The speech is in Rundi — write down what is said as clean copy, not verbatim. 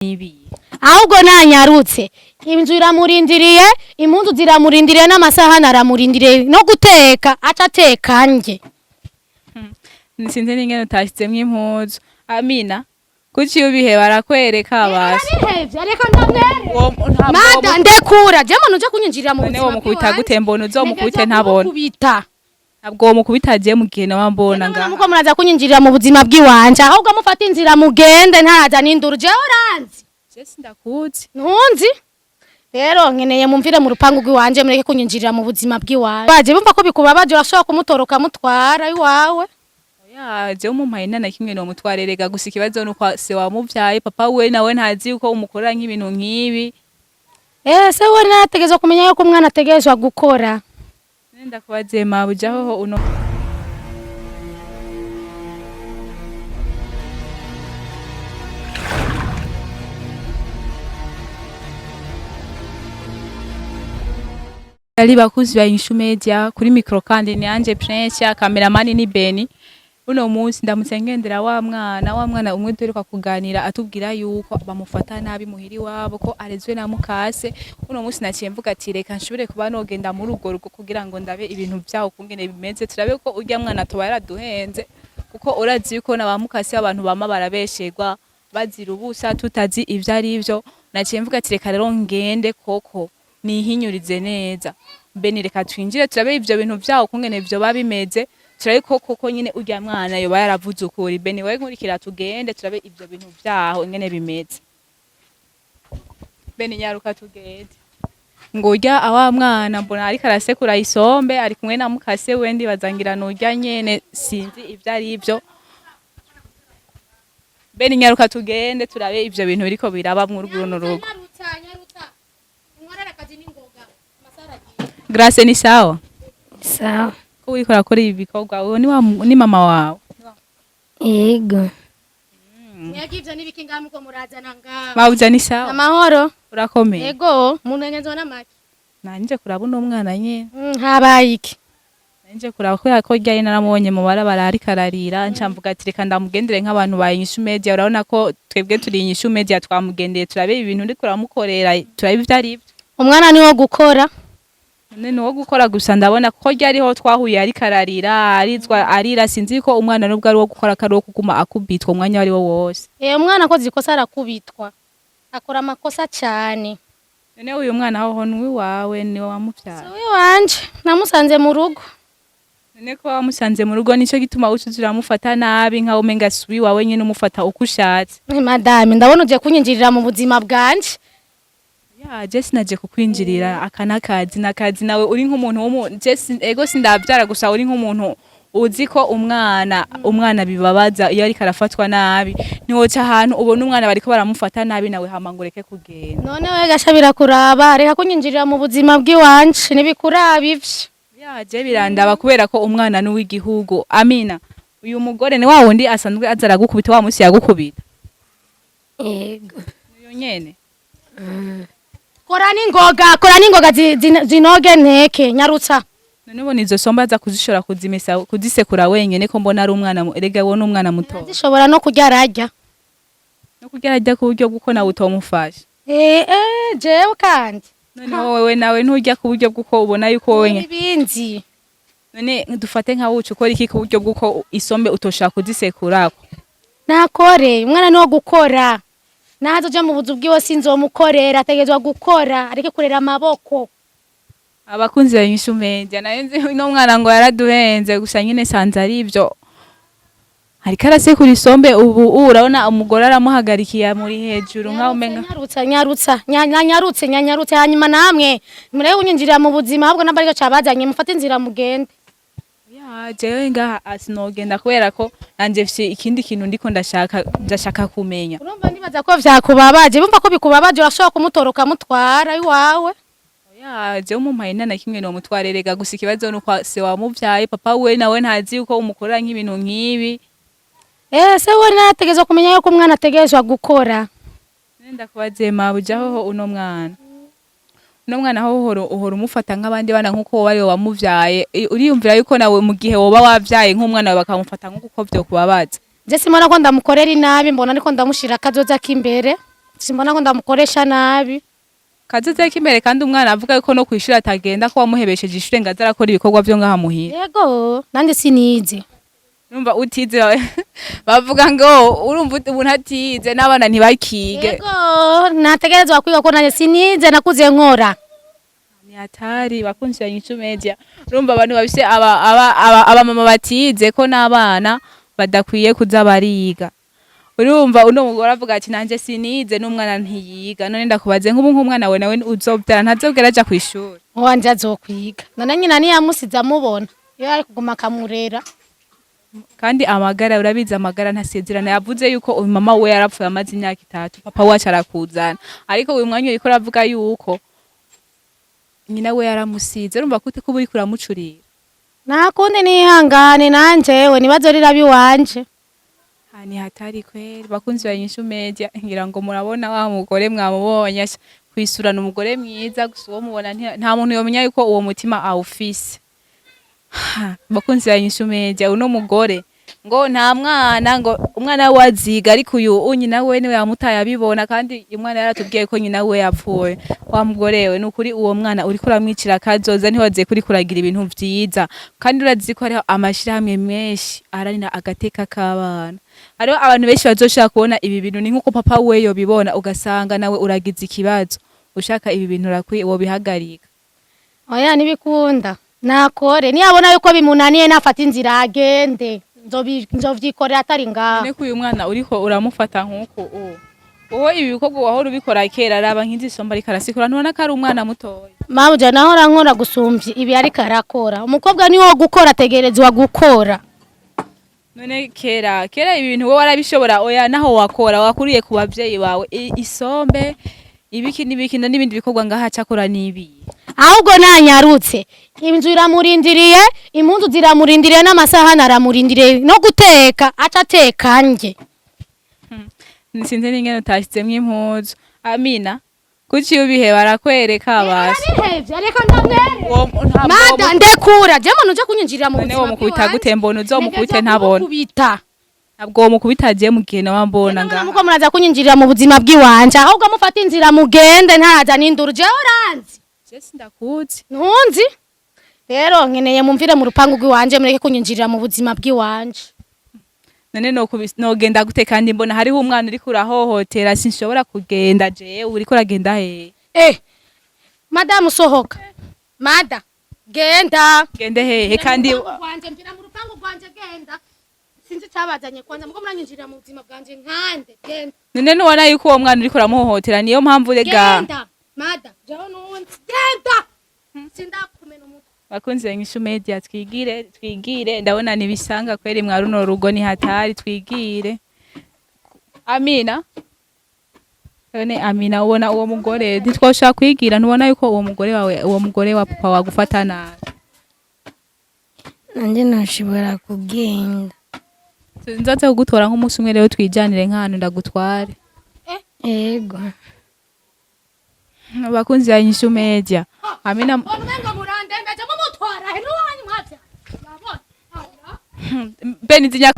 Nibi. Ahubwo nanyarutse, inzu iramurindiriye, impunzu ziramurindiriye, n'amasahani aramurindiriye, no guteka aca ateka nje. Sinzi n'ingene utashizemwo impuzu. Amina, kuki ubihe barakwereka basi. Arabihevye, reka ndamwere. Ntabwo Mada, ndekura je, muntu uje kunyinjirira mu None buzima. womukubita gute? Mbona uzomukubite Ntegerezwa ntabona. kumukubita. Ntabwo womukubita je mu gihe nawe mbona ngaha. Muko muraza kunyinjirira mu buzima bw'iwanje, ahubwo mufate inzira mugende, ntaraza n'induru. Jewe uranzi? Je sindakuzi. Ntunzi rero, nkeneye mumvire mu rupangu rw'iwanje, mureke kunyinjirira mu buzima bw'iwanje. Baje bumva ko bikubabaje, urashobora kumutoroka mutwara iwawe. Oya, jewe umumpaye nta na kimwe nomutwara erega. Gusa ikibazo nuko se wamuvyaye, papa we nawe ntazi yuko umukorera nk'ibintu nk'ibi. Eh, se we nategerezwa kumenya yuko umwana ategerezwa gukora. Nenda kubaze, mabuja, hoho uno ari bakuzi ba Inyishu Media, kuri micro kandi ni Ange Prince, cameraman ni Beni. Uno munsi ndamutse ngendera wa mwana umwe duheruka kuganira, atubwira yuko bamufata nabi muhiri wabo, ko arezwe na mukase. Uno munsi naciye mvuga ati reka nshobore kuba nogenda muri urwo rugo kugira ngo ndabe ibintu vyaho kungene bimeze, turabe ko urya mwana toba yaraduhenze, kuko urazi yuko na ba mukase abantu bama barabesherwa bazira ubusa tutazi ivyo ari vyo. Naciye mvuga ati reka rero ngende koko nihinyurize neza. Beni, reka twinjire turabe ivyo bintu vyaho kungene vyoba bimeze, turabe ko koko nyine urya mwana yoba yaravuze ukuri. Beni, wewe nkurikira tugende turabe ivyo bintu vyaho ingene bimeze. Beni, nyaruka tugende. Ngo urya awa mwana mbona ariko arasekura isombe ari kumwe na mukase we, ndibaza ngira nurya nyene, sinzi ivyo ari vyo. Beni, nyaruka tugende turabe ivyo bintu biriko biraba muri runo rugo. Grace, ni sawa? Sawa. Ko uriko urakora ibi bikorwa, uwo ni wa ni mama wawe? Yego. Mwebwe ivyo n'ibiki ngaha muko murazana ngaha? Mabuja, ni sawa? Amahoro. Urakomeye? Yego, munengezwa n'amaki? Nanje kuraba uno mwana nyene. Habaye iki? Nanje kuraba kubera ko ryari naramubonye mu barabara ariko ararira, nca mvuga ati reka ndamugendere nk'abantu ba Inyishu Media. Urabona ko twebwe turi Inyishu Media, twamugendeye turabe ibintu ndiko uramukorera, turabe ivyo ari byo. Umwana ni wo gukora. None ni uwo gukora gusa? Ndabona ko ryariho twahuye ariko ararira, arizwa, arira. Sinzi ko umwana nubwo ari uwo gukora ko ari uwo kuguma akubitwa umwanya wari wo wose. Eh, umwana akoze ikosa arakubitwa, akora amakosa cyane. None uyu mwana hoho ni uwiwawe, niwe wamuvyara? Si wanje, namusanze mu rugo. None ko wamusanze mu rugo, nico gituma ucuza uramufata nabi nkaho umenga si uwiwawe nyene, umufata uko ushatse? Eh, madame, ndabona ugiye kunyinjirira mu buzima bwanje. Ya, je sinaje kukwinjirira, aka nakazi nakazi. Nawe uri nk'umuntu w'umu je ego sindavyara, gusa uri nk'umuntu uzi ko umwana bibabaza iyo ariko arafatwa nabi. Ntiwoca ahantu ubona umwana bariko baramufata nabi nawe hama ngo ureke kugenda. None we gasha, birakuraba? Reka kunyinjirira mu buzima bw'iwanje, ntibikuraba ivyo. Ya, je birandaba kubera ko umwana ni uw'igihugu. Amina, uyu mugore ni wa wundi asanzwe aza aragukubita, wa musi yagukubita? Yego. Uyu nyene? Kora n'ingoga, kora n'ingoga, zinoge nteke, nyarutsa. None ubona izo somba aza kuzishora kuzimesa, kuzisekura wenyene, ko mbona ari umwana erega wo n'umwana muto? Zishobora no kurya, ararya. No kurya ararya ku buryo bw'uko nawe utomufasha? Eh eh, jewe kandi? Noneho wewe nawe nturya ku buryo bw'uko ubona yuko wowe Ibindi. None dufate nka wuca ukora iki ku buryo bw'uko isombe utoshaka kuzisekurako? Nakore, umwana ni wo gukora. Nazoja mu buzu bwiwe sinzomukorera, ategerezwa gukora, areke kurera amaboko. Abakunzi ba Inyishu Media, nayo nzi uno mwana ngo yaraduhenze, gusa nyine sanze ari ibyo, ariko arasekura isombe ubu. Urabona umugore aramuhagarikiye, amuri hejuru nkaho umenga Nyarutsa, nyarutsa, nyarutse, nyarutse. Hanyuma namwe murebe kunyinjirira mu buzima, ahubwo namba aricyo cabazanye, mufate inzira mugende. Ya, jewe ngaha sinogenda kubera ko nanje mfise ikindi kintu ndiko ndashaka kumenya. Urumva ndibaza ko vyakubabaje, bumva ko bikubabaje, urashobora kumutoroka mutwara iwawe. Ya, jewe umumpaye nta na kimwe nomutwara erega. Gusa ikibazo nuko se wamuvyaye, papa we nawe ntazi yuko umukorera nk'ibintu nk'ibi. Eh, se we nategerezwa kumenya yuko umwana ategerezwa gukora. Nenda kubaze, mabuja, hoho uno mwana ho uhora umufata nk'abandi bana nk'uko wowe ariwe wamuvyaye? Uriyumvira yuko nawe mu gihe woba wavyaye nk'umwana wawe bakamufata nk'uko vyokubabaza? Je simbona ko ndamukorera inabi, mbona ariko ndamushira akazoza k'imbere. Simbona ko ndamukoresha nabi. Kazoza k'imbere, kandi umwana avuga yuko no kwishuri atagenda, ko wamuhebesheje ishure ngo aze arakora ibikorwa vyo ngaha muhira. Yego, nanjye sinize. Urumva utize, bavuga ngo urumva umuntu atize n'abana ntibakige. Yego, nategerezwa kwiga ko nanjye sinize, nakuze nkora. Ni hatari, bakunzi ba Inyishu Media. Urumva abantu bafise aba aba aba abamama batize ko n'abana badakwiye kuza bariga. Urumva uno mugore avuga ati nanje sinize n'umwana ntiyiga. None ndakubaze, nk'ubu nk'umwana we nawe uzobyara ntazogera aja kw'ishuri? Wanje azokwiga. None nyina niyamusize amubona, iyo ari kuguma akamurera. Kandi amagara, urabizi, amagara ntasezerana. Yavuze yuko uyu mama we yarapfuye amaze imyaka 3, papa wacu arakuzana, ariko uyu mwanya uriko uravuga yuko nyina we yaramusize. Urumva ko kuba uriko uramucurira. Nta kundi, nihangane nanjewe nibazorira biwanje. Ah, ni hatari kweri. Bakunzi ba Inyishu Media, ngira ngo murabona wa mugore, mwamubonye kwisurana, umugore mwiza gusa uwo mubona nta muntu yomenya yuko uwo mutima awufise. Ha, bakunzi ba Inyishu Media, uno mugore ngo nta mwana, ngo umwana we aziga, ariko uyu nyina we niwe yamutaye abibona, kandi umwana yaratubwiye ko nyina we yapfuye. Wa mugore we, nukuri uwo mwana uriko uramwicira kazoza. Ntiwaze kuri kuragira ibintu vyiza, kandi urazi ko hariho amashirahamwe menshi aharanira agateka k'abana. Hariho abantu benshi bazoshaka kubona ibi bintu, ni nkuko papa we yobibona, ugasanga nawe uragize ikibazo. Ushaka ibi bintu urakwiye wobihagarika. Oya, ntibikunda. Nakore, niyabona yuko bimunaniye nafata inzira agende. Nzovyikorera atari ngaho. None ko uyu mwana uriko uramufata nk'uko uwo wowe ibi bikorwa wahora ubikora kera, araba nk'izi somba ariko arasikura, ntubona ko ari umwana mutoya? Mabuja, nahora nkora gusumvya ibi ariko arakora. Umukobwa niwo gukora, ategerezwa gukora. None kera kera ibi bintu wowe warabishobora? Oya, naho wakora wakuriye ku bavyeyi bawe, isombe, ibiki n'ibiki n'ibindi bikorwa ngaha cakora n'ibi. Ahubwo nanyarutse, inzu iramurindiriye, impunzu ziramurindiriye, n'amasahani aramurindiriye, no guteka aca ateka nje. Sinzi n'ingene utashizemwo impuzu. Amina, kuki iyo ubihe barakwereka basi? Arihevye, reka ndamwereke. Ntabwo Mada, ndekura je, muntu uje kunyinjirira mu None buzima. womukubita gute? Mbona uzomukubite ntabona. Ntabona. Ntabwo womukubita je mu gihe nawe mbona ngaha. Muko muraza kunyinjirira mu buzima bw'iwanje, ahubwo mufate inzira mugende, ntaraza n'induru. Jewe uranzi? Je sindakuzi. Ntunzi rero, nkeneye mumvire mu rupangu rw'iwanje, mureke kunyinjirira mu buzima bw'iwanje. None nogenda gute kandi mbona hariho umwana uriko urahohotera? Sinshobora kugenda jewe. Uriko uragenda hehe? Eh, madamu, sohoka. Mada, genda. Gende hehe kandi? Rwanje, mvira mu rupangu rwanje, genda. Sinzi icabazanye kwanza, muko muranyinjirira mu buzima bwanje nkande. Genda. None nubona yuko uwo mwana uriko uramuhohotera, niyo mpamvu rega. Genda mada, jewe nunzi, genda, sindakumena umutwe. Bakunzi ba Inyishu Media, twigire, twigire. Ndabona nibisanga kweri mwa runo rugo ni hatari. Twigire. Amina, none Amina, ubona uwo mugore ntitwoshaka kwigira? Ntubona yuko uwo mugore wawe, uwo mugore wa papa wagufata nabi? Nanjye nashobora kugenda. Nzaza kugutora nk'umunsi umwe rero, twijanire nk'ahantu ndagutware. Yego. Bakunzi ba Inyishu Media, Amina. Mbona umengo murandembeje, mumutwara he n'uwanyu mwavya. Beni zinya.